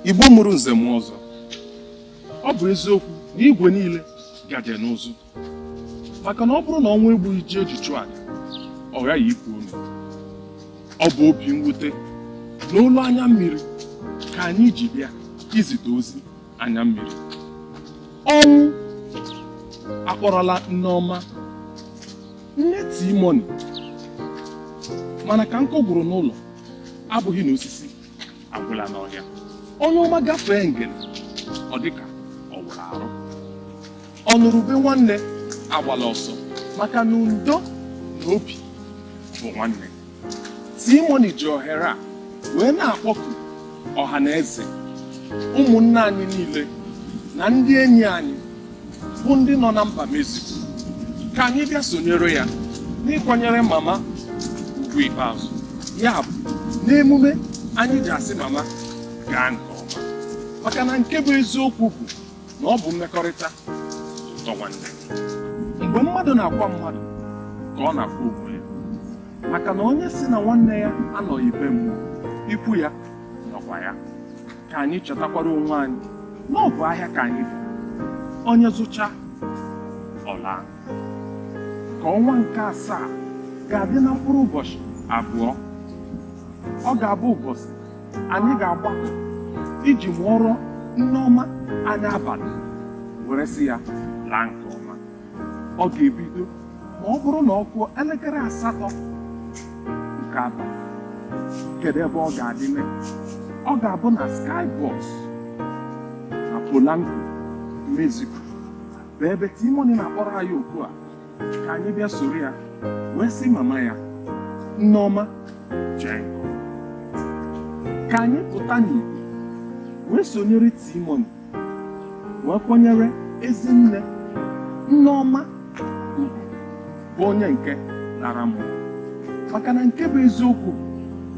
Igbo mụrụ nze mụọ ọzọ, ọ bụ eziokwu na igwe niile gaje n'ụzụ, maka na ọ bụrụ na ọnwụ egbughị ji eji chụọ aja, ọ ghaghị ikwu ome. Ọ bụ obi mwute na olu anya mmiri ka anyị ji bịa izite ozi anya mmiri. Ọnwụ akpọrọla Nneọma, nne T-Money, mana ka nkụ gwụrụ n'ụlọ abụghị na osisi agwụla n'ọhịa. Onye ọma gafee ngene, ọ dịka ọ wụrụ arụ. Ọnụrụbe nwanne agbala ọsọ, maka na ndo na obi bụ nwanne. T-Money ji ohere a wee na-akpọku ọha na eze, ụmụnne anyị niile na ndị enyi anyị bụ ndị nọ na mba Mexico, ka anyị bịa sonyere ya n'ịkwanyere mama ugwu ikpeazụ, ya bụ n'emume anyị ji asị mama gaa nke ọma, maka na nke bụ eziokwu bụ na ọ bụ mmekọrịta ụtọ nwanne. Mgbe mmadụ na-akwa mmadụ ka ọ na-akwa onwe ya, maka na onye si na nwanne ya anọghị be mmụọ, ikwu ya nọkwa ya. Ka anyị chetakwara onwe anyị na ọ bụ ahịa ka anyị bịara, onye zụcha ọ laa. Ka ọnwa nke asaa ga-adị na mkpụrụ ụbọchị 2, ọ ga-abụ ụbọchị anyị ga-agbakọ iji mụọrọ Nneọma anya abalị were sị ya laa nke ọma. Ọ ga-ebido ma ọ bụrụ na ọ kụọ elekere 8 nke abalị. Kedu ebe ọ ga-adị mee? Ọ ga-abụ na Skybox na Polanco, Mexico, bụ ebe T-Money na-akpọrọ anyị oku a ka anyị bịa soro ya wee sị mama ya, Nneọma, jee nke ọma. Ka anyị pụta n'igwe wee sonyere T-Money wee kwanyere ezinne Nneọma ugwu, bụ onye nke lara mmụọ, maka na nke bụ eziokwu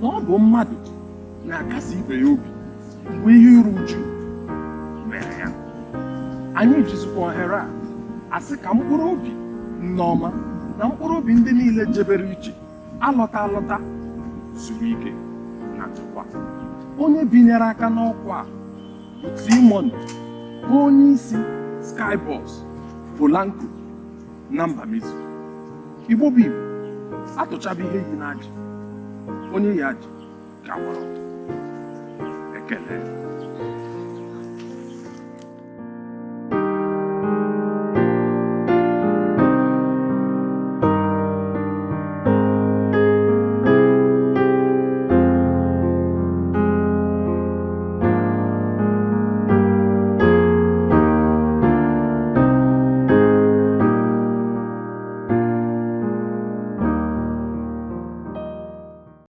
na ọ bụ mmadụ na-akasi ibe ya obi mgbe ihe iru uju mere ya. Anyị jizikwa ohere a asị ka mkpụrụ obi Nneọma na mkpụrụ obi ndị niile jebere iche alọta alọta zuru ike na ndokwa. Onye binyere aka n'ọkwa a bụ T-Money, bụ onye isi Skybox Polanco na mba Mexico. Igbo bụ Igbo, atụchaba ihe yi n'ajị, onye ya ji ga-agbara ọtọ. Ekele.